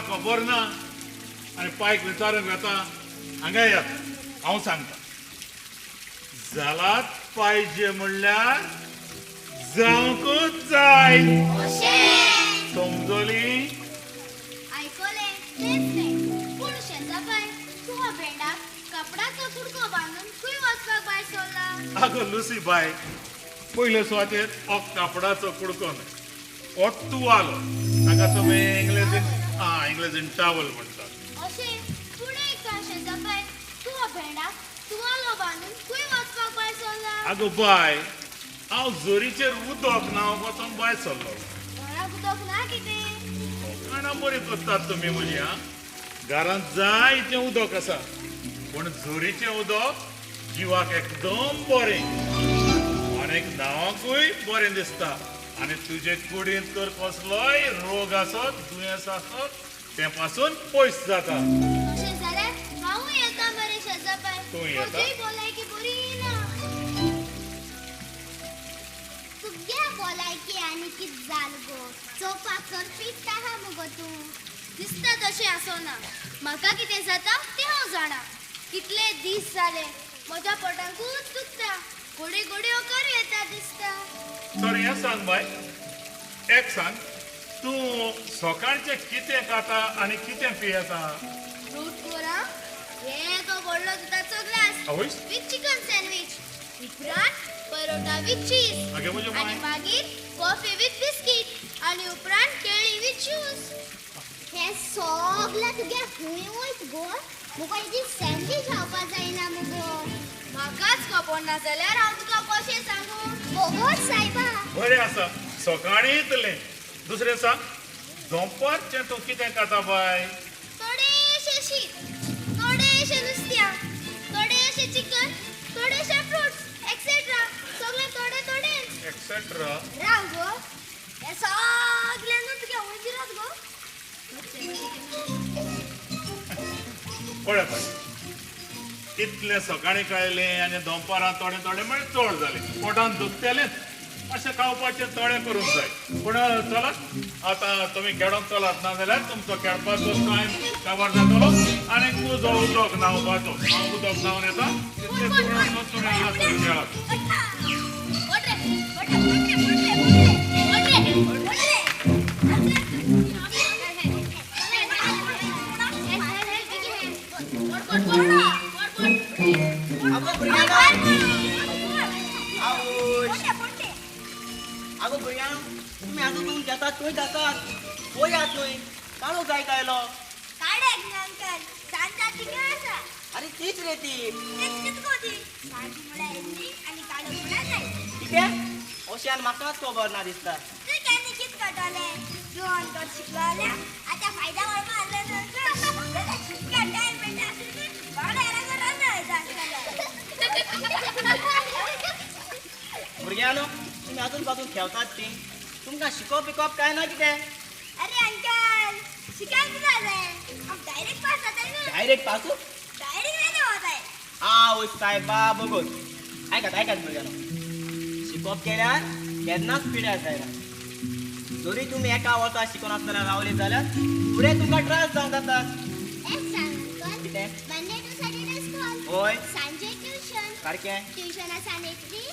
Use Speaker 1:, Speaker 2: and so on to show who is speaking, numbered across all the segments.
Speaker 1: खबर ना आनी पायक विचारूंक वता हांगा येता हांव सांगता जालात पाहिजे म्हणल्यार जावंकूच जाय समजली
Speaker 2: आयकलें तेच तें पूण शेजाबाय तूं हो भेंडाक कापडाचो कुडको बांदून खंय वचपाक भायर सरला?
Speaker 1: आगो लुसी बाय पयले सुवातेर हो कापडाचो कुडको न्हय हो तुवालो ताका तुमी इंग्लेजीन इंग्लेजीन टावल म्हणतात.
Speaker 2: अशें पूण एक शेजाबाय तूं हो भेंडाक तुवालो बांदून खंय वचपाक भायर सरला?
Speaker 1: आगो बाय हांव जोरीचेर उदक न्हांवक वचोन भायर सरलो.
Speaker 2: घराक उदक ना कितें?
Speaker 1: काणां बरीं करतात तुमी म्हजी. आं घरांत जायतें उदक आसा पूण जोरीचें उदक जिवाक एकदम बरें आनी न्हांवकूय बरें दिसता आनी तुजे कुडींत तर कसलोय रोग आसत दुयेंस आसत तें पासून पयस जाता.
Speaker 2: तशें जाल्यार हांवूय येता मरे शेजाबाय.
Speaker 1: तूं येता?
Speaker 2: म्हजीय भलायकी बरी ना. तुगे भलायकी आनी कितें जाल गो? चोवपाक तर फिट आहा मुगो तूं. दिसता तशें आसना. म्हाका कितें जाता तें हांव जाणा. कितले दीस जाले म्हज्या पोटांकूच दुखता. घोडे घोडे ओकर येता दिसता.
Speaker 1: सर हें सांग बाय एक सांग तूं सकाळचें कितें खाता आनी कितें पियेता?
Speaker 2: रूट कोरा हे तो व्हडलो दुदाचो ग्लास
Speaker 1: आवयस
Speaker 2: विथ चिकन सँडविच, उपरांत परोटा विथ चीज, आनी मागीर कॉफी विथ बिस्कीट, आनी उपरांत केळी विथ ज्यूस. हें सगळें तुगे खूंय वयत गो? मुगो एक दीस सँडवीच खावपा जायना मुगो. म्हाकाच खबर ना जाल्यार हांव तुका कशें सांगू? बोगोच सायबा.
Speaker 1: बरें आसा, सकाळीं इतलें. दुसरें सांग, दोंपारचें तूं कितें खाता बाय?
Speaker 2: थोडेशें शीत, थोडेशें नुस्त्या, थोडेशें चिकन, थोडेशें फ्रुट्स, एक्सेट्रा. सगळें थोडे थोडेच.
Speaker 1: एक्सेट्रा?
Speaker 2: राव गो, हें सगळें न्हू तुगे उंजिरात गो.
Speaker 1: पळय पळय, इतलें सकाळीं खायलें आनी दोंपारां थोडें थोडें म्हळ्यार चड जालें, पोटान दुखतेलेंच. अशें खावपाचें थोडें करूंक जाय. पूण चलात आतां तुमी खेळोंक चलात, ना जाल्यार तुमचो खेळपाचो टायम काबार जातलो आनी उजो उदक न्हांवपाचो. हांव उदक न्हांवन येता, तितलें तुमी हांगासर खेळात.
Speaker 3: आगो भुरग्यांक, तुमी आजून तुमी घेतात थंयच आसात, वयात न्हय, काळो जायत आयलो.
Speaker 2: काडक न्ही अंकल, सांजा थिंगा आसा.
Speaker 3: आरे तीच रे ती.
Speaker 2: तेच कित गो ती? सांज म्हळ्यार इल्ली आनी काळो म्हळ्यार जाय.
Speaker 3: कितें? अशें आनी म्हाकाच खबर ना दिसता.
Speaker 2: तूं केन्ना कित कळटलें? तूं अंकल शिकलो जाल्यार आतां फायदा व्हरपा आसलो न्हू अंकल, जाल्यार शिकपा टायम मेळटा आसलो बावडो हेरांगो रांदो वयता आसतलो.
Speaker 3: भुरग्यांनो, तुमी आजून पासून खेळतात ती, तुमकां शिकोवप बिकोवप काय ना कितें?
Speaker 2: अरे अंकल, शिकायक कितें जालें? हांव डायरेक्ट पास जाताय न्हू.
Speaker 3: डायरेक्ट पासूच?
Speaker 2: डायरेक्ट जाता वताय.
Speaker 3: आवय सायबा बगोस. आयकात आयकात भुरग्यांनो, शिकोवप केल्यार केन्नाच पिड्यार जायना. जरी तुमी एका वर्सा शिकोन आसतना रावली जाल्यार फुडें तुमकां त्रास जावंक जातात.
Speaker 2: एक सांग अंकल,
Speaker 3: कितें?
Speaker 2: मंडे टू सॅटरडे स्कूल,
Speaker 3: हय,
Speaker 2: सांजे ट्युशन,
Speaker 3: सारकें,
Speaker 2: ट्युशना सान येतली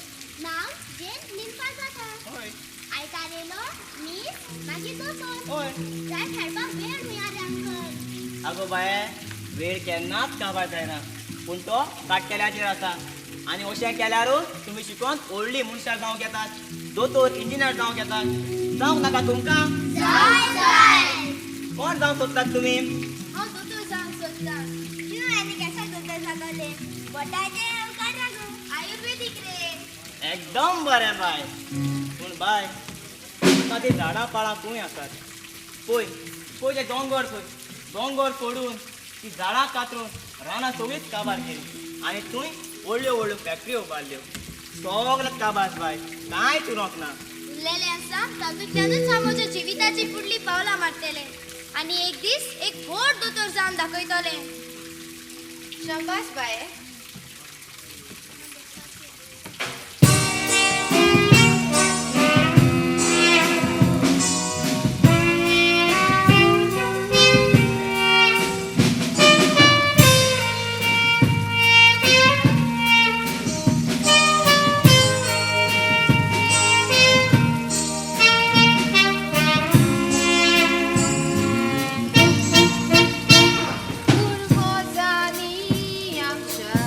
Speaker 2: नांव जेन न्हिदपाक जाता.
Speaker 3: हय,
Speaker 2: आयतार येयलो मीस, मागीर दोतोर.
Speaker 3: हय.
Speaker 2: जाय खेळपाक वेळ खंय रे अंकल?
Speaker 3: आगो बाये, वेळ केन्नाच काबार जायना, पूण तो काडटेल्याचेर आसा. आनी अशें केल्यारूच तुमी शिकोन व्हडलीं मनशां जावंक येतात, दोतोर इंजिनियर जावंक येतात. जावंक नाका तुमकां?
Speaker 2: जाय जाय.
Speaker 3: कोण जावंक सोदतात तुमी?
Speaker 2: हांव दोतोर जावंक सोदतां. तूं आनी केसो दोतोर जातलें? बोटाचेर काडटा न्हू, आयुर्वेदीक रे.
Speaker 3: एकदम बरें बाय. पूण बाय, तुमकां ती झाडां पाळां खंय आसात? पळय पळय ते दोंगर, पळय दोंगर फोडून ती झाडां कातरून रानां सगळींच काबार केली आनी थंय व्हडल्यो व्हडल्यो फॅक्टऱ्यो उबारल्यो. सगळें काबार बाय, कांयच उरोंक ना.
Speaker 2: उरलेलें आसा तातूंतल्यानूच हांव म्हज्या जिविताची फुडलीं पावलां मारतलें आनी एक दीस एक व्हड दोतोर जावन दाखयतलें.
Speaker 4: शाबास बाये.
Speaker 5: पूर्वजांनी आमच्या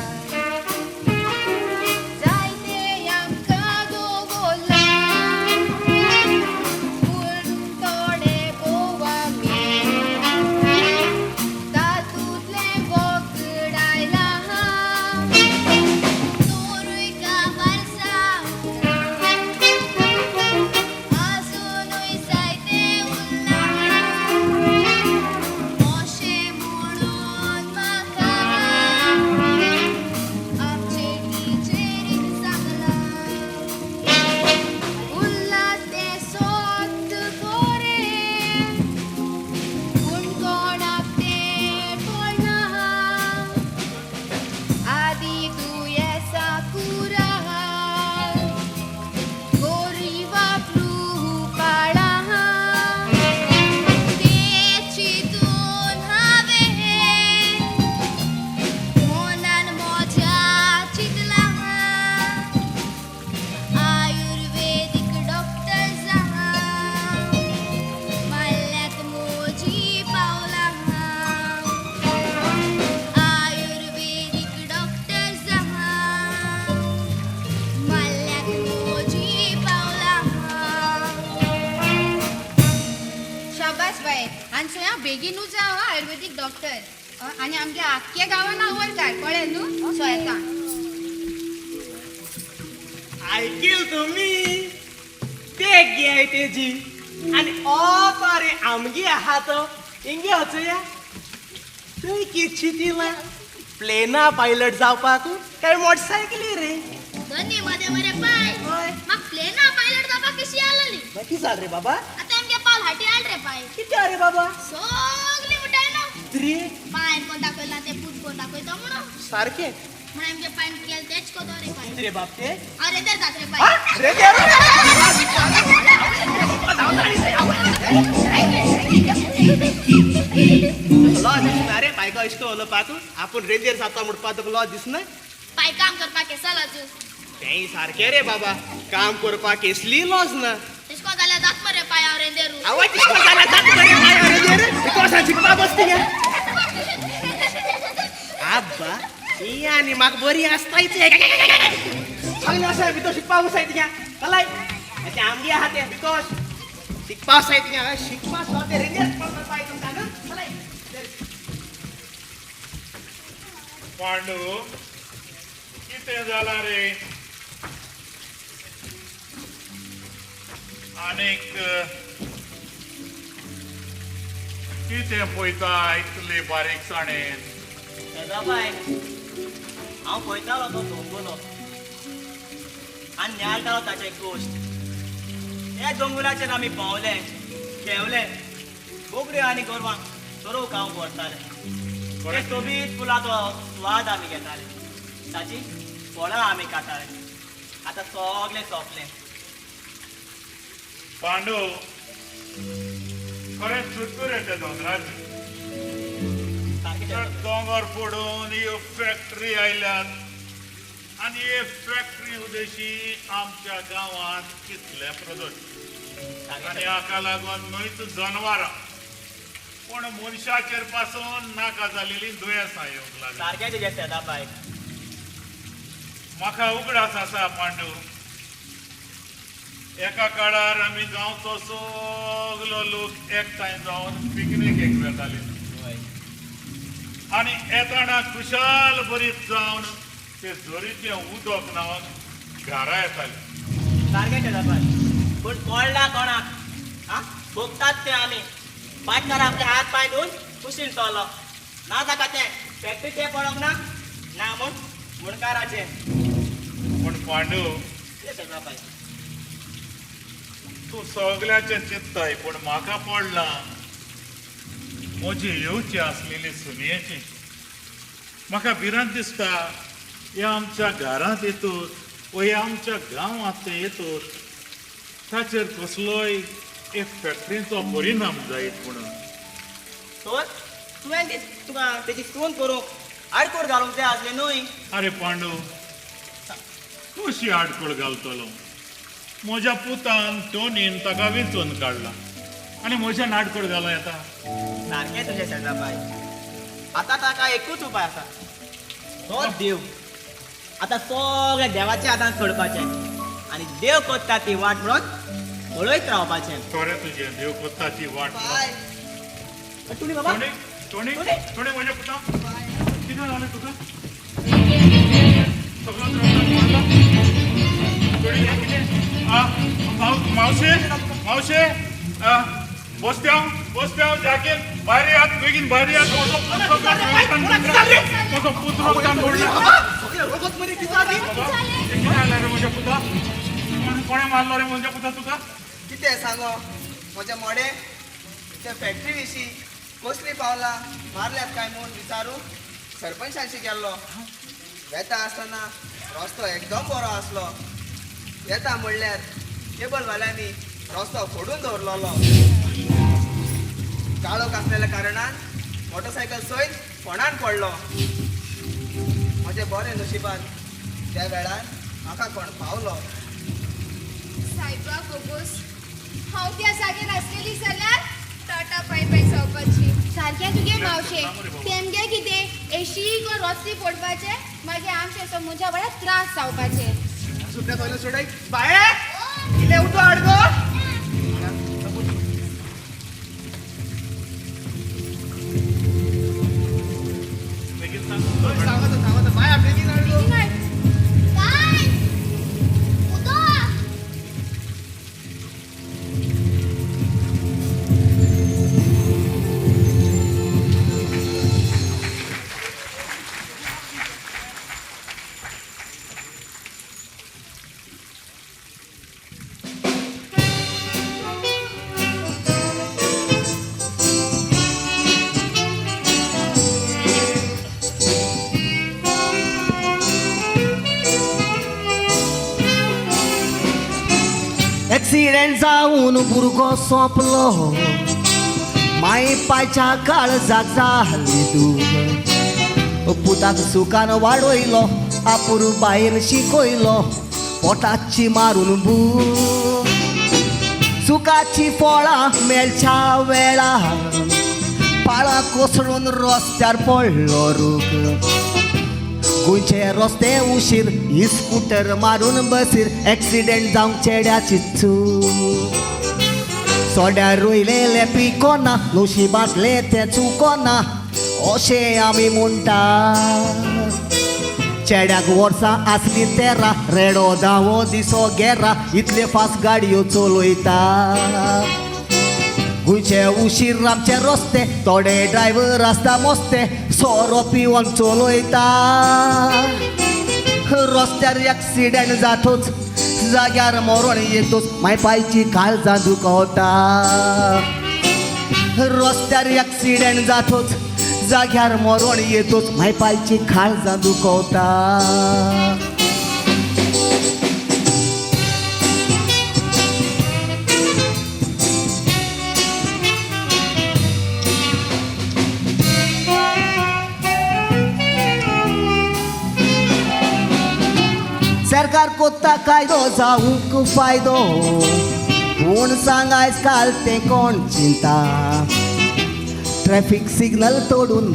Speaker 4: बेगीनूच जाव आयुर्वेदीक डॉक्टर आनी आमगे आख्खे गांवान आवड काय कळ्ळें न्हू सो येता.
Speaker 5: ऐकील तुम्ही ते गे तेजी आनी ओ रे आमगे आहा तो इंगे वचया थंय कित चिंतिला प्लेना पायलट जावपाक काय मोटरसायकली रे
Speaker 2: धनी मध्ये मरे पाय म्हाका प्लेना पायलट जावपाक कशी आसली
Speaker 5: कितें जाल रे बाबा
Speaker 2: आतां आमगे पावल हाटी आल रे पाय
Speaker 5: कितें रे बाबा
Speaker 2: सगळी मुटाय ना
Speaker 5: रे
Speaker 2: पायन कोण दाखयला ते पूत कोण दाखयता म्हणून
Speaker 5: सारकें
Speaker 2: म्हण आमगे पायन केल तेच कोदो रे पाय
Speaker 5: रे बाप ते
Speaker 2: अरे तर जात रे पाय
Speaker 5: रे लॉज दिसना रे बायको इश्ट उलोवपाक आपूण रेंदेर जाता म्हणपाक तुका लॉज दिसना
Speaker 2: पाय काम करपाक केसा लॉज
Speaker 5: तेंय सारकें रे बाबा काम करपाक केसली लॉज ना
Speaker 2: तिसको जाल्यार जात मरे पाय हांव रेंदेरू
Speaker 5: आवय तिसको जाल्यार जात मरे पाय हांव रेंदेर तुका शिकपा बसती आब्बा ही आनी म्हाका बरी आसताय सगळें आसा भितर शिकपा बसाय तिका चलाय ते आमगे आहा ते because शिकपा आसाय तिका शिकपा सो ते रेंदेर पाय तुमकां चलाय.
Speaker 1: पांडू कितें जालां रे आनीक कितें पळयता इतले बारीकसाणेन
Speaker 3: बाय हांव पळयतालो तो दोंगुलो आनी नियाळटालो ताचे गोश्ट. त्या दोंगुलाचेर आमी भोंवले खेवले बोकड्यो आनी गोरवांक चरोवंक हांव व्हरताले. ते सोबीत फुलाचो स्वाद आमी घेताले ताची फळां आमी खाताले. आतां सगळें सोंपलें.
Speaker 1: पांडू खरें चुरचुरे ते दोंगराचे दोंगर फोडून ह्यो फॅक्टरी आयल्यात आनी हे फॅक्टरी उदेशी आमच्या गांवांत कितलें प्रदूशण आनी हाका लागून न्हयच जनवरां पूण मनशाचेर पासून नाका जालेलीं दुयेंसां येवंक लागलीं.
Speaker 3: सारकें तुजें सेदा बाय.
Speaker 1: म्हाका उगडास आसा पांडू एका काळार आमी गांवचो सगलो लोक एकठांय जावन पिकनीकेक वेताले आनी येताना खुशाल बरीत जावन ते झरीचें उदक न्हावन घरा येताले.
Speaker 3: सारकें सेदा बाय. पूण कळ्ळा कोणाक आं भोगतात ते आमी. पाटकार आपले हात पांय धुवन कुशीन चल्लो ना ताका तें फॅक्टरीचें पडोंक ना ना म्हूण मुणकाराचें.
Speaker 1: पूण पांडू तूं सगळ्याचें चिंतताय पूण म्हाका पडलां म्हजी येवची आसलेली सुनयेची. म्हाका भिरांत दिसता ह्या आमच्या घरांत येतूच वा ह्या आमच्या गांवांत तें येतूच ताचेर कसलोय एक फॅक्टरीचो परिणाम जायत म्हणून.
Speaker 3: तर तुवें तुका तेजी सून करूंक आडकोड घालूंक जाय आसलें न्हय.
Speaker 1: अरे पांडू कशी आडकोड घालतलो म्हज्या पुतान टोनीन ताका वेंचून काडला आनी म्हज्यान आडकोड घालूं येता.
Speaker 3: सारकें तुजें सेजा बाय. आतां ताका एकूच उपाय आसा तो देव. आतां सगळें देवाच्या हातान सोडपाचें आनी देव कोत्ता ती वाट म्हणून पळयत रावपाचें.
Speaker 1: खरें तुजें देव कोत्ता ती वाट.
Speaker 3: टोनी बाबा
Speaker 1: टोनी टोनी म्हज्या पुता कितें जालें तुका सगळो पडला. टोनी कितें मावशे मावशे बसत्याव बसत्याव जागेन भायर यात बेगीन भायर यात. म्हजो पूत रोगतान पडला. कितें जालें रे म्हज्या पुता कोणें मारलो रे म्हज्या पुता तुका
Speaker 6: कितें सांगो म्हज्या मोडे त्या फॅक्टरी विशीं कसलीं पावलां मारल्यात काय म्हूण विचारूंक सरपंचांशी गेल्लो. वेता आसतना रस्तो एकदम बरो आसलो. येता म्हणल्यार केबलवाल्यांनी रस्तो फोडून दवरलेलो. काळोख आसलेल्या कारणान मोटरसायकल सयत फोंडान पडलो. म्हजें बरें नशिबान त्या वेळार म्हाका कोण पावलो.
Speaker 4: सायबा गोगोस हांव त्या जाग्यार आसलेली जाल्यार टाटा पाय पाय जावपाची. सारकें तुगे मावशे तेमगे कितें एशी कोण रस्ते पडपाचे मागीर आमचे समोरच्या वेळार त्रास जावपाचे.
Speaker 6: सुट्ट्या सोयलें सोडाय बाये इल्लें उदक हाड गो.
Speaker 7: एक्सिडेंट जावन भुरगो सोंपलो, माय पायच्या काळजाक जाली दूख. पुताक सुखान वाडयलो, आपुरबायेन शिकयलो, पोटाची मारून भूक. सुखाची फळां मेळच्या वेळा पाळां कोसळून रस्त्यार पडलो रूख. गोंयचे रस्ते उशीर, स्कुटर मारून बसीर, एक्सिडेंट जावंक चेड्याची चूक. सोड्यार रोयलेलें पिकोना, नशिबांतलें तें चुकोना, अशें आमी म्हणटा. चेड्याक वर्सां आसलीं 13, रेडो धांवो दिसो गेरा, इतले फास्ट गाडयो चलयता. गोंयचे उशीर आमचे रस्ते, थोडे ड्रायव्हर आसता मस्ते, सोरो पिवन चलयता. रस्त्यार एक्सिडेंट जातूच, जाग्यार मरण येतूच, माय पायची काळजां दुखवता. रस्त्यार एक्सिडेंट जातूच, जाग्यार मरण येतूच, माय पायची काळजां दुखवता. सरकार कोत्ता कायदो जावंक फायदो, पूण सांग आयज काल तें कोण चिंता. ट्रॅफीक सिग्नल तोडून,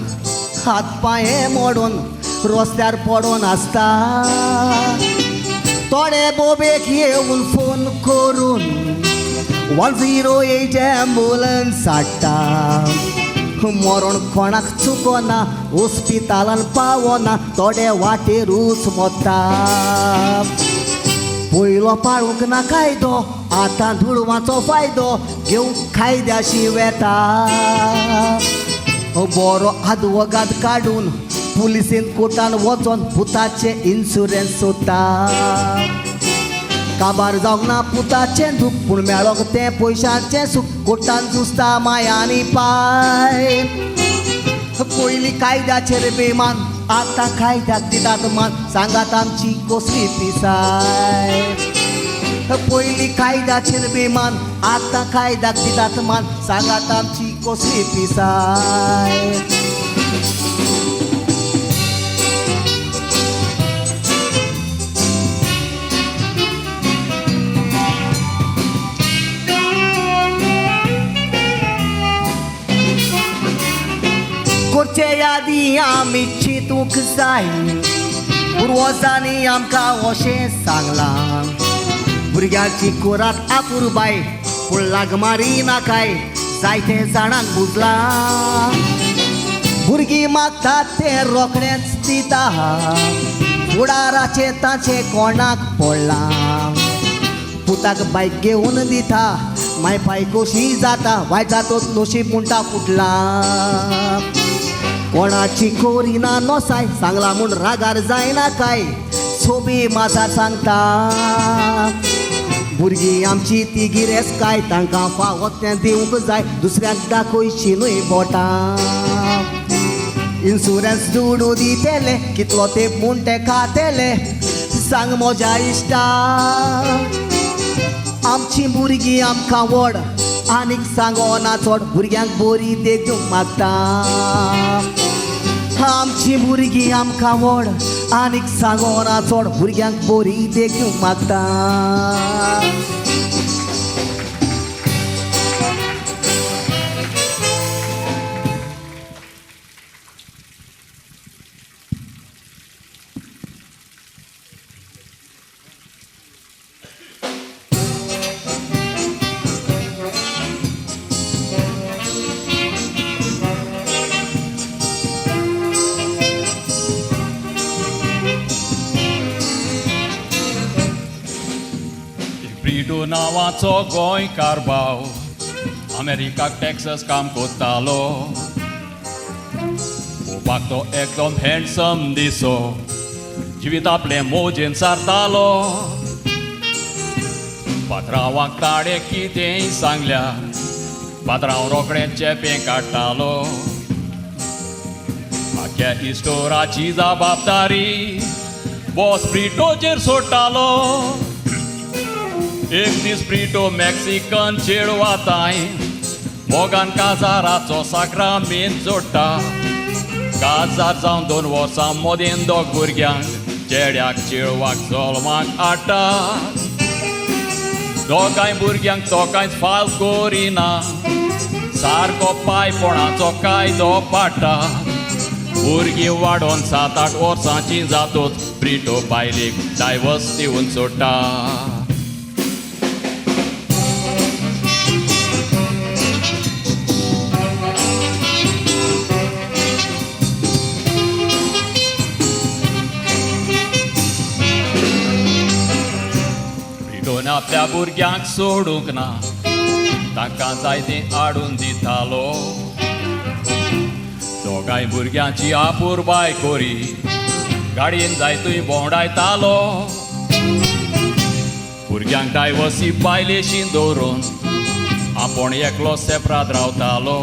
Speaker 7: हात पांये मोडून, रस्त्यार पडून आसता. थोडे बोबेक येवन फोन करून 108 एम्बुलन्स हाडटा. मरण कोणाक चुकोना, हॉस्पिटलान पावना, थोडे वाटेरूच मोत्ता. पयलो पाळूंक ना कायदो, आतां दुडवांचो फायदो घेवंक कायद्याशी वेता. बरो आदवोगाद काडून पुलिसेन कोर्टान वचोन पुताचें इन्शुरन्स सोदता. काबार जावंक ना पुताचें दूख, पूण मेळोंक तें पयशांचें सूख, कोर्टान झुजता मायानी पाय. पयलीं कायद्याचेर बेमान, आतां कायद्याक दितात मान, सांगात आमची कसली पिसाय. पयलीं कायद्याचेर बेमान, आतां कायद्याक दितात मान, सांगात आमची कसली पिसाय. करचे यादी आमी चिंतूंक जाय, पुर्वजांनी आमकां अशें सांगलां. भुरग्यांची कोरात आपुरबाय, पूण लागमारी नाकाय, जायते जाणांक बुजलां. भुरगीं मागतात तें रोखडेंच दिता, फुडाराचें ताचें कोणाक पडलां. पुताक बायक घेवन दिता, माय पाय खोशी जाता, वायट जातोच नशीब म्हणटा फुटलां. कोणाची कोरिना नोसाय, सांगला म्हूण रागार जायना काय, सोबी माजार सांगता. भुरगीं आमची ती गिरेस्त काय, तांकां फावो तें दिवंक जाय, दुसऱ्याक दाखयची न्हय बोटां. इन्शुरन्स दुडू दितले, कितलो तेंप म्हूण ते खातले, सांग म्हज्या इश्टा. आमची भुरगीं आमकां व्हड, आनीक सांगोना चड, भुरग्यांक बरी देख दिवंक मागता. आमची भुरगीं आमकां व्हड, आनीक सांगोना चड, भुरग्यांक बरी देख दिवंक मागता.
Speaker 8: नांवाचो गोंयकार भाव अमेरिकाक टॅक्सस काम कोत्तालो. पोवपाक तो एकदम हँडसम दिसो, जिवीत आपलें मोजेन सारतालो. पात्रांवाक ताणें कितेंय सांगल्यार पात्रांव रोखडें चेपें काडटालो. आख्या इस्टोराची जबाबदारी बॉस ब्रिटोचेर सोडटालो. एक दीस ब्रिटो मेक्सिकन चेडवाताय मोगान काजाराचो साक्रामेंत जोडटा. काजार जावन 2 वर्सां मदेन दोग भुरग्यांक चेड्याक चेडवाक जल्माक हाडटा. दोगांय भुरग्यांक तो कांयच फाल करिना, सारको पायपणाचो कायदो पाडटा. भुरगीं वाडोवन 7-8 वर्सांची जातूच ब्रिटो बायलेक डायवर्स दिवन सोडटा. ब्रिटोन आपल्या भुरग्यांक सोडूंक ना, तांकां जाय तें हाडून दितालो. दोगांय भुरग्यांची आपुरबाय करी गाडयेन जाय थंय भोंवडायतालो. भुरग्यांक डायवर्सी बायलेशी दवरून आपूण एकलो सेपराद रावतालो.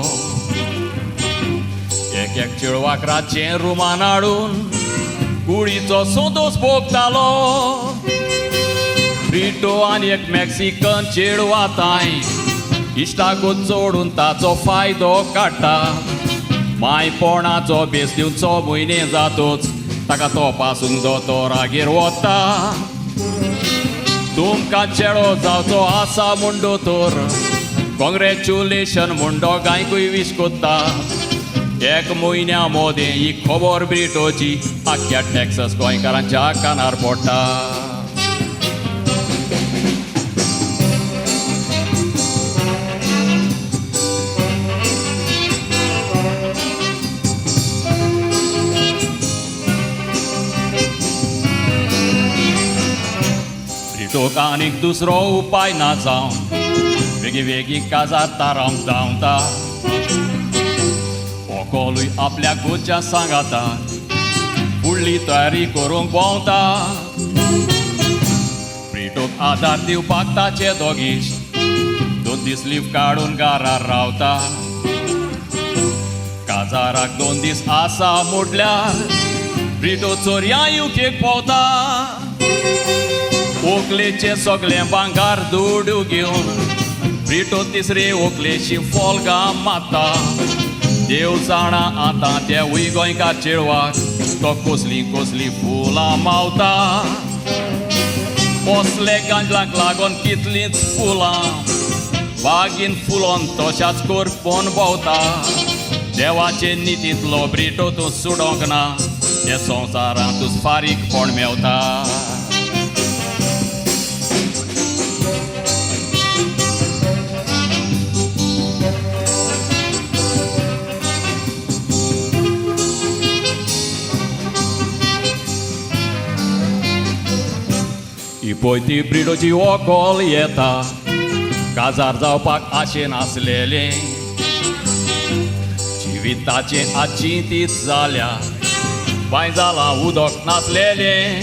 Speaker 8: एक एक चेडवाक रातचें रुमान हाडून कुडीचो संतोश भोगतालो. ब्रिटो आनी एक मेक्सिकन चेडवाताय इश्टागत जोडून ताचो फायदो काडटा. मायपणाचो बेस दिवन 6 म्हयने जातूच ताका तपासूंक दोतोरागेर वता. तुमकां चेडो जावचो आसा म्हूण दोतोर कॉंग्रेच्युलेशन म्हूण दोगांयकूय विश कोत्ता. 1 म्हयन्या मदें ही खबर ब्रिटोची आख्ख्या टॅक्सस गोंयकारांच्या कानार पडटा. ब्रिटोक आनीक दुसरो उपाय ना जावन बेगी बेगी काजार तारावंक धांवता. व्हंकलूय आपल्या घरच्या सांगाता फुडली तयारी करूंक भोंवता. ब्रिटोक आदार दिवपाक ताचे दोगीश 2 दीस लीव काडून घरार रावता. काजाराक 2 दीस आसा म्हटल्यार ब्रिटो चोरयां युकेक पावता. व्हंकलेचें सगळें भांगर दुडू घेवन ब्रिटो तिसरे व्हंकलेशी फोल्गां मारता. देव जाणा आतां त्या गोंयकार चेडवाक तो कसलीं कसलीं फुलां मावता. कसले गांजलांक लागून कितलींच फुलां बागीन फुलोन तशाच करपोन भोंवता. देवाचे नितींतलो ब्रिटो तूं सुडोंक ना, हे संवसारांतूच फारीकपण मेवता. ही पळय ती ब्रिटोची व्हंकल येता, काजार जावपाक आशेन आसलेलें. जिविताचें आजची तीच जाल्या, बांय जालां उदक नासलेलें.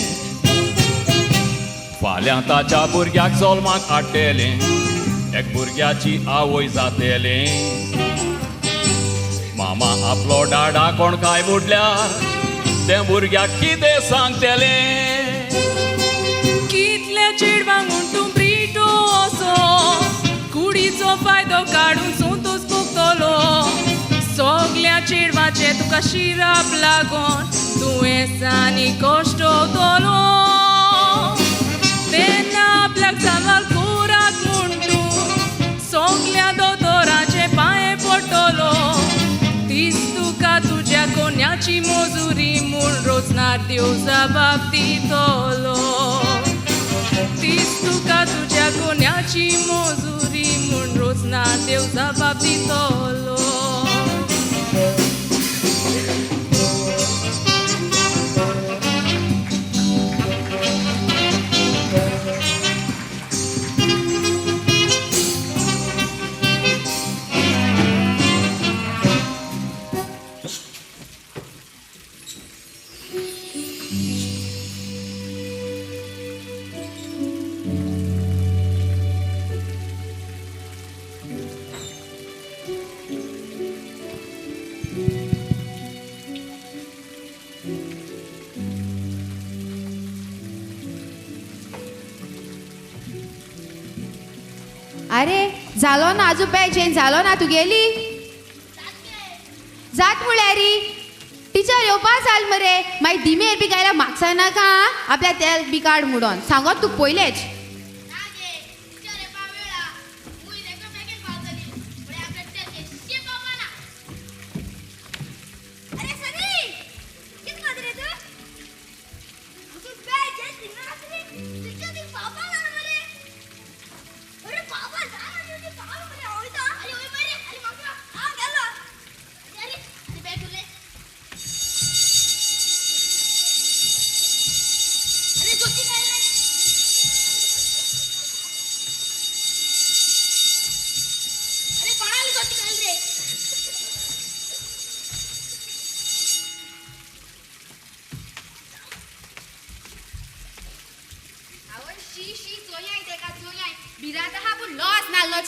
Speaker 8: फाल्यां ताच्या भुरग्याक जल्माक हाडटेलें, एक भुरग्याची आवय जातेलें. मामा आपलो डाडा कोण काय म्हटल्यार तें भुरग्याक कितें सांगतेलें.
Speaker 9: कितल्या चेडवांक म्हूण तूं ब्रिटो असो कुडीचो फायदो काडून संतोश भोगतलो. सगल्या चेडवाचें तुका शिराप लागोन तुवें आनी कश्टवतलो. तेन्ना आपल्याक जालार कोरात म्हूण तूं सगल्या दोतोराचे पांये पडटलो. तीच तुका तुज्या कोन्याची मजुरी म्हूण रोजनार देव जबाब दितलो. तीच तुका तुज्या कोन्याची मजुरी म्हूण रोजनार देव जबाब दितलो.
Speaker 4: अरे जालो ना आजू बॅग चेंज जालो ना तुगेली जात म्हळ्यार टिचर येवपा जाल मरे मागीर दिमेर बी गायला मागसा नाका आपल्या तेल बी काड म्हणून सांगत तूं पयलेच.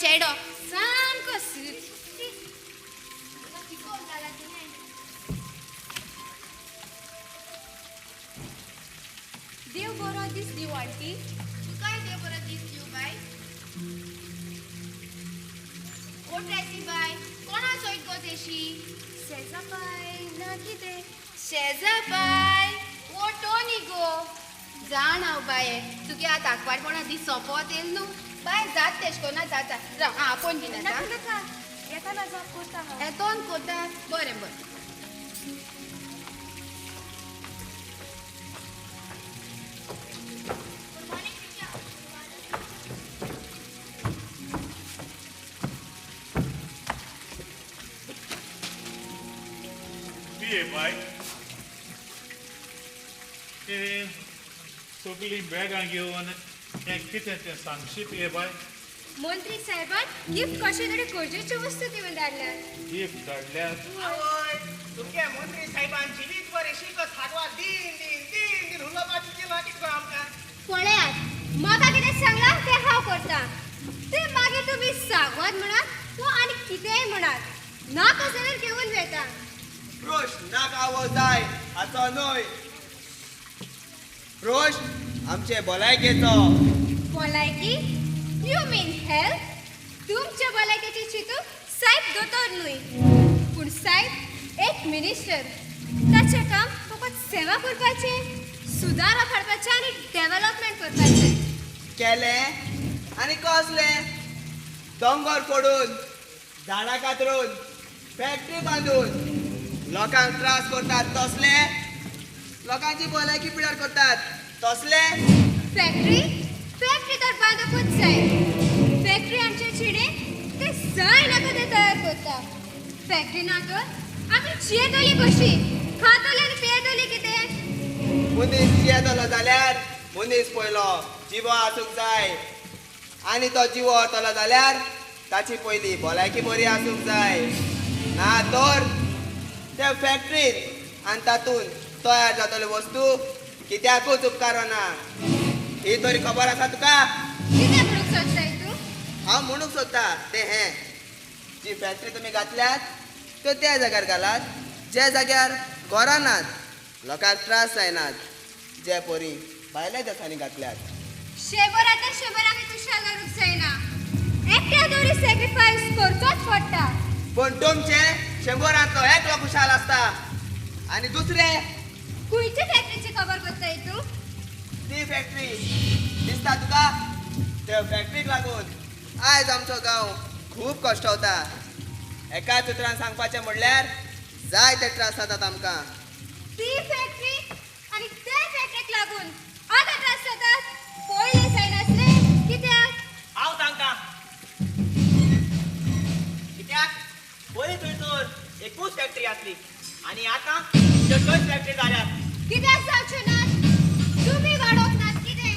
Speaker 4: चेडो सामको देव बरो दीस दिवं आंटी. तुकाय देव बरो दीस दिवं बाय. ओ ट्रेसी बाय कोणा सोयत गो तेशी? शेजा बाय ना कितें? शेजा बाय ओ टोनी गो. जाण हांव बाये तुगे आतां आंकवारपणा दीस सोंपोत येयल न्हू बाय. जात तेश कोना जाता राव आं आपोवन दिना नाका
Speaker 10: येताना जाप कोता
Speaker 4: येतोन कोता. बरें बरें.
Speaker 1: बाय सगळीं बॅगां घेवन हें कितें तें सांगशी पिये बाय.
Speaker 10: मंत्री साहेबान गिफ्ट कशें तरी गरजेच्यो वस्तू दिवन धाडल्यात.
Speaker 1: गिफ्ट धाडल्यात?
Speaker 5: आवय तुमगे मंत्री साहेबान जिवीत बरें शिकत सागवा दिन दिन दिन दिन उलोवपाची दिलां कितें गो आमकां.
Speaker 10: पळयात म्हाका कितें सांगलां तें हांव करतां. तें मागीर तुमी सागवात म्हणात वो आनी कितेंय म्हणात नाका जाल्यार घेवन वयता.
Speaker 6: प्रश्न नाका वो जाय हाचो न्हय, प्रश्न आमचे भलायकेचो.
Speaker 10: भलायकी? You mean health? तुमच्या भलायकेची चिंतूक सायब दोतोर न्हय पूण सायब एक मिनिस्टर. ताचें काम फकत सेवा करपाचें, सुदारप हाडपाचें आनी डेव्हलपमेंट करपाचें.
Speaker 6: केलें आनी कसलें? दोंगर फोडून, झाडां कातरून, फॅक्टरी बांदून लोकांक त्रास करतात तसले, लोकांची भलायकी पिड्यार करतात तसले.
Speaker 10: फॅक्टरी? फॅक्टरी तर बांदूंकूच जाय. फॅक्टरी आमचे चिडे ते जाय नाका ते तयार करता. फॅक्टरी ना तर आमी जियेतली कशी? खातली आनी पियेतली कितें?
Speaker 6: मनीस जियेतलो जाल्यार मनीस पयलो जिवो आसूंक जाय आनी तो जिवो वतलो जाल्यार ताची पयली भलायकी बरी आसूंक जाय. ना तर त्या फॅक्टरीन आनी तातूंत तयार जातल्यो वस्तू कित्याकूच उपकारना. ही तरी खबर आसा तुका?
Speaker 10: कितें म्हणूंक सोदताय तूं?
Speaker 6: हांव म्हणूंक सोदता तें हें, जी फॅक्टरी तुमी घातल्यात त्यो त्या जाग्यार घालात ज्या जाग्यार घरां नात, लोकांक त्रास जायनात, जे परी भायल्या देशांनी घातल्यात.
Speaker 10: शंबरांतल्या शंबर आमी खुशाल करूंक जायना. एकट्या तरी सॅक्रिफायस करचोच पडटा.
Speaker 6: पूण तुमचे शंबरांतलो एकलो खुशाल आसता आनी दुसरे.
Speaker 10: खंयचे फॅक्टरीची खबर करताय तूं?
Speaker 6: ती फॅक्टरी दिसता तुका? त्या फॅक्टरीक लागून आयज आमचो गांव खूब कश्टवता. एकाच उतरान सांगपाचें म्हणल्यार जाय ते त्रास जातात आमकां.
Speaker 10: ती फॅक्टरी आनी ते फॅक्टरीक लागून आतां त्रास जातात. पयलीं जायनासले कित्याक?
Speaker 3: हांव सांगता कित्याक. पयलीं थंयसर एकूच फॅक्टरी आसली आनी आतां सगळ्योच फॅक्टरी जाल्यात.
Speaker 10: कित्याक जावच्यो नात? तुमी वाडोवंक नात कितें?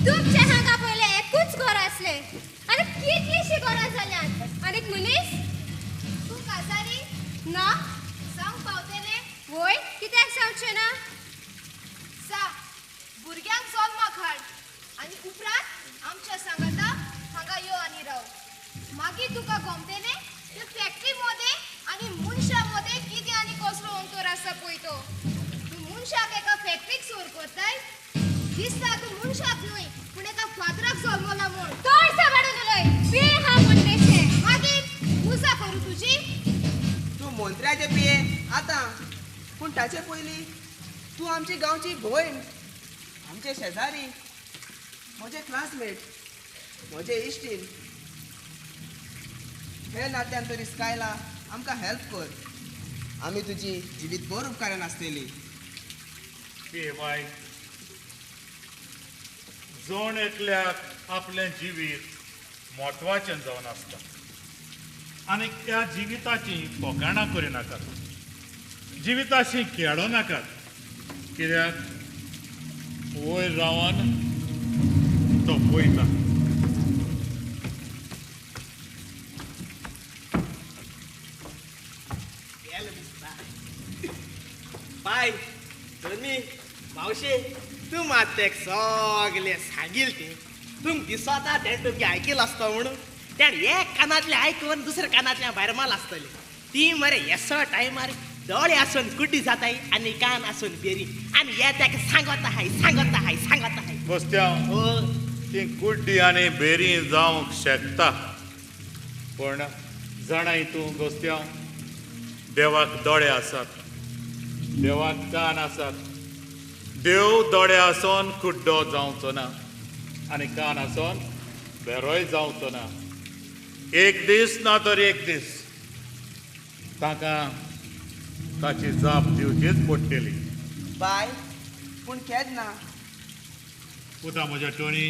Speaker 10: तुमच्या हांगा पयलें एकूच घर आसलें आनी कितलींशीं घरां जाल्यांत. आनीक मनीस?
Speaker 4: तूं काजारी?
Speaker 10: ना.
Speaker 4: सांग पावतलें?
Speaker 10: वय कित्याक जावचें ना?
Speaker 4: सा भुरग्यांक जल्माक हाड आनी उपरांत आमच्या सांगाता हांगा यो आनी राव. मागीर तुका गमतलें ते फॅक्टरी मदें आनी मनशां मदें कितें आनी कसलो अंतर आसा पळय तो. तूं मनशाक एका फॅक्टरीक सोर करताय दिसता तूं मनशाक न्हय पूण एका फातराक जल्मला म्हूण.
Speaker 10: तोंड सांबाळून उलय.
Speaker 4: पिये हा म्हणटेशें मागीर पुजा करूं तुजी.
Speaker 6: तूं मंत्र्याचे पिये आतां, पूण ताचे पयलीं तूं आमची गांवची भयण, आमचे शेजारी, म्हजे क्लासमेट, म्हजे इश्टीन. हे नात्यान तूं रिस्कायला आमकां हेल्प कर. आमी तुजी जिवीत भर उपकारान आसतली.
Speaker 1: पिये बाय, जण एकल्याक आपलें जिवीत म्हत्वाचें जावन आसता आनी त्या जिविताची फकाणां करिनाकात, जिविताशी खेळो नाकात. कित्याक वयर रावन तो पळयता.
Speaker 5: बाय धनी मावशे, तूं मात तेक सगळें सांगील ती तुमकां दिसता तें तुमगें आयकील आसता म्हणून तेणें एक कानांतलें आयकून दुसऱ्या कानांतल्यान भायर माल आसतलें. ती मरे येसो टायमार दोळे आसून कुड्डी जाताय आनी कान आसून बेरी आनी हे ताका सांगत आहाय सांगत आहाय सांगत आहाय.
Speaker 1: बस्त्यांव, ती कुड्डी आनी बेरी जावंक शकता, पूण जाणाय तूं गोस्त्यांव, देवाक दोळे आसात, देवाक कान आसात. देव दोळे आसून कुड्डो जावचो ना आनी कान आसून बेरोय जावचो ना. एक दीस ना तर एक दीस ताका ताची जाप दिवचीच पडटली.
Speaker 6: बाय, पूण केन्ना?
Speaker 1: पुता म्हज्या टोनी,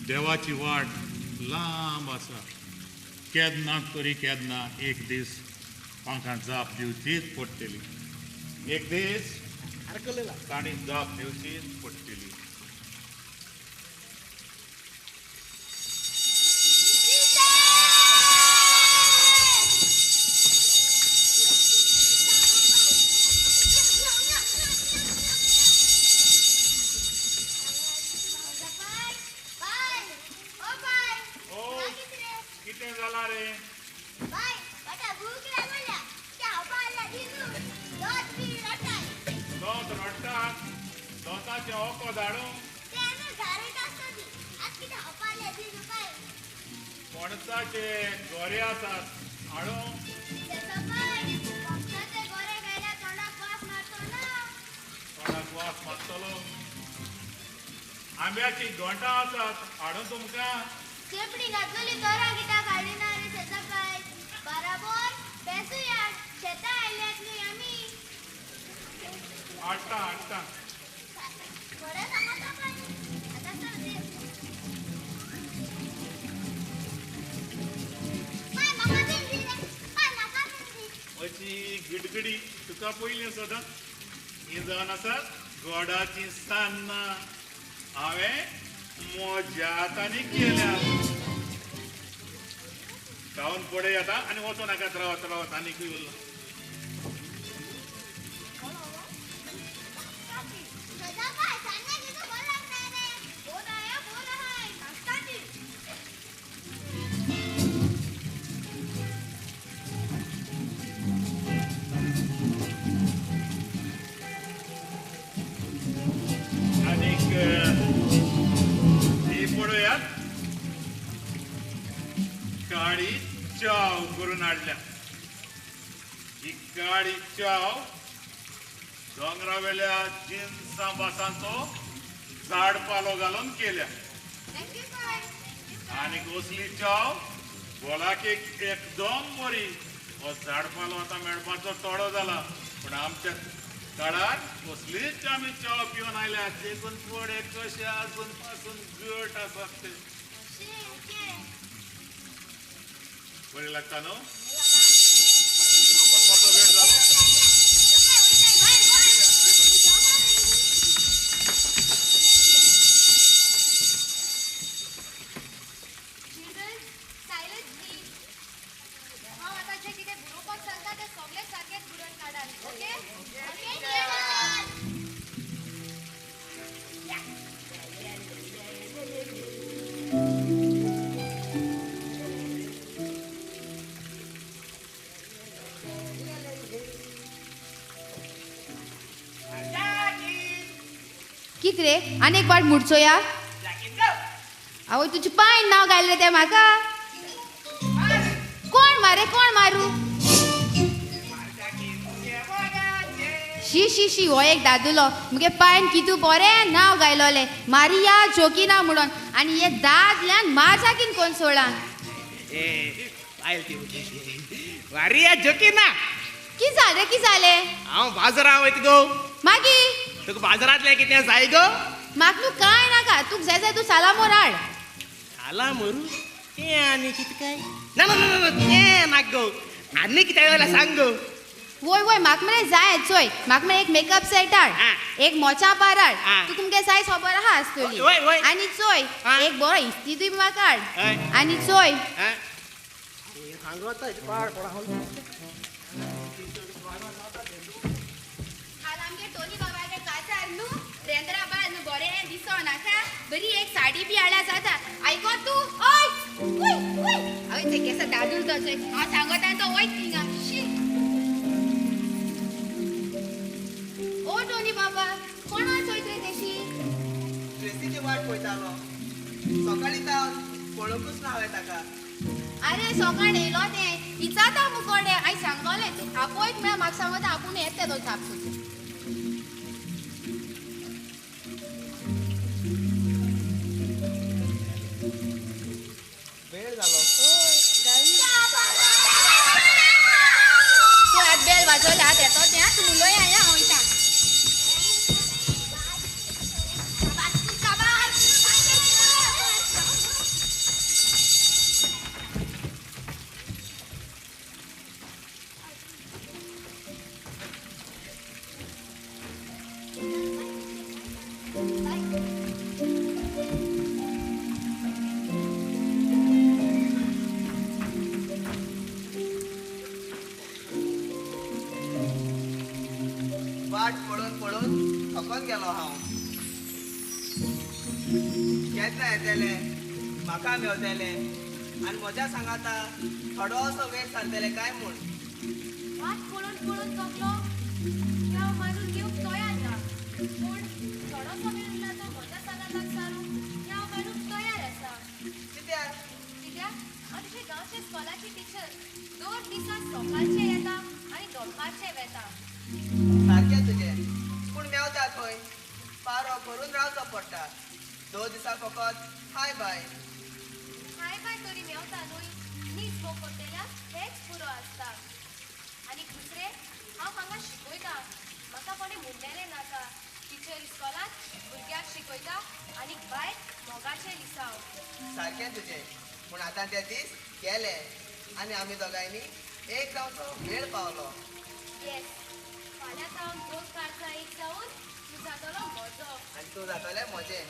Speaker 1: देवाची वाट लांब आसा. केन्ना तरी केन्ना एक दीस तांकां जाप दिवचीच पडटली. एक दीस तांणी जाप दिवचीच पडटली. कितें जालां रे? दोत रडटात, दोताचें ओको धाडूं. पणसाचे गोरे आसात, हाडूं. तोंडाक वास मारतलो. आंब्याची घोंटां आसात, हाडूं तुमकां.
Speaker 2: चेपणी घातलेली तोरां कित्याक हाडली ना रे शेजापाय? बराबर बेसूया, शेतां आयल्यात न्हय आमी.
Speaker 1: हाडटा हाडटा.
Speaker 2: बरें सांगता बाय, आतां चल दे. बाय म्हाका बीन दी रे, बाय म्हाका बीन दी.
Speaker 1: अशी गिडगिडी तुका पयलीं सदां हीं जावन आसात गोडाचीं सान्नां. हांवें म्हज्या हातांनी केल्या. खावन पडय आतां आनी वचो नाकात, रावत रावत आनीकूय उरला. आनीक ही पळयात काळी चाव करून हाडल्या. ही काळी चाव दोंगरावेल्या जिनसां बासांचो झाड पालो घालून केल्या. आनी असली चाव भलायकेक एकदम बरी. हो झाड पालो आतां मेळपाचो थोडो जाला, पूण आमच्या काळार कसलीच आमी चाव पिवन आयल्या. देखून पडे कशे आसून पासून गट आसात ते. बरें लागता न्हू? वेळ जालो.
Speaker 4: हांव आतां जें कितें बरोवपाक सांगता तें सगळें सारकेंच बरोवन काडात. ओके? कित रे आनी एक वाट मुडचोया? आवय तुजे पांय नांव घायलें तें म्हाका. कोण मारे कोण मारू? शी शी शी हो एक दादुलो मुगे पायन कितू बरें नांव गायलोलें मारिया जोकिना म्हणून आनी हे दादल्यान माजाकीन कोण सोडला.
Speaker 5: मारिया जोकिना
Speaker 4: की जालें की जालें?
Speaker 5: हांव बाजारां वयता गो.
Speaker 4: मागीर
Speaker 5: तुका बाजारांतलें कितें जाय गो?
Speaker 4: म्हाका न्हू कांय नाका, तुका जाय जाय तूं सालामोर हाड.
Speaker 5: सालामोरू तें आनी कितें काय? ना ना ना तें नाका गो, आनी कितें जाल्यार सांग गो.
Speaker 4: वय वय म्हाका मरे जाय चोय, म्हाका मरे एक मेकअप सेट हाड, एक मोचा पार हाड, तुका मुगे सायज खबर आहा आसतली. आनी चोय एक बरो इस्तिदूय म्हाका हाड. आनी चोय काल आमगे टोनी बाबागे काजार न्हू रेंद्रा बाल न्हू बरें दिसो नाका, बरी एक साडी बी हाडल्या जाता. आयको तूं? ओय वय वय हांवें ते केसा दादूल तो चोय हांव सांगता तो वयत थिंगा. शी ओ टोनी बाबा कोणा चोयत रे तेशी?
Speaker 6: ट्रेसीची वाट पळयतालो सकाळीं तावन पळोवंकूच ना हांवें ताका.
Speaker 4: अरे सकाळ येयलो तें विचारता मुकोडे I सांगलोलें तूं आपयत म्हळ्यार म्हाका सांगता आपूण येता तो थापसून.
Speaker 6: वेळ जालो.
Speaker 4: तूं आतां बेल वाजोवल्या आतां येतो तें तूं उलोय हांव वयता.
Speaker 6: वाट पळोवन पळोवन थकून गेलो हांव. केन्ना येतलें म्हाका मेवतलें आनी म्हज्या सांगाता थोडोसो वेळ सारतलें काय म्हूण.
Speaker 10: वाट पळोवन पळोवन थकलो हांव मारून घेवंक तयार ना, पूण थोडोसो वेळ उरला तो म्हज्या सांगाताक सारूंक हांव मारूंक तयार आसा.
Speaker 6: कित्याक?
Speaker 10: कित्याक हांव तुज्या गांवच्या स्कॉलाची टिचर. दर दिसा सकाळचें येता आनी दनपारचें वेता.
Speaker 6: सारकें तुजें, पूण मेवता खंय? पारो भरून रावचो पडटा. 2 दिसां फकत हाय बाय.
Speaker 10: हाय बाय तरी मेवता न्हय, नीज मोग करतल्याक हेंच पुरो आसता. आनी दुसरें हांव हांगा शिकयता, म्हाका कोणें म्हणलेलें नाका. टिचर इस्कॉलांत भुरग्यांक शिकयता आनी भायर मोगाचें लिसांव.
Speaker 6: सारकें तुजें, पूण आतां ते दीस गेले आनी आमी दोगांयनी एक जावचो वेळ पावलो.
Speaker 10: येस, फाल्यां सावन 2 काळजां एक जावन तूं जातलो म्हजो
Speaker 6: आनी तूं जातलें म्हजें.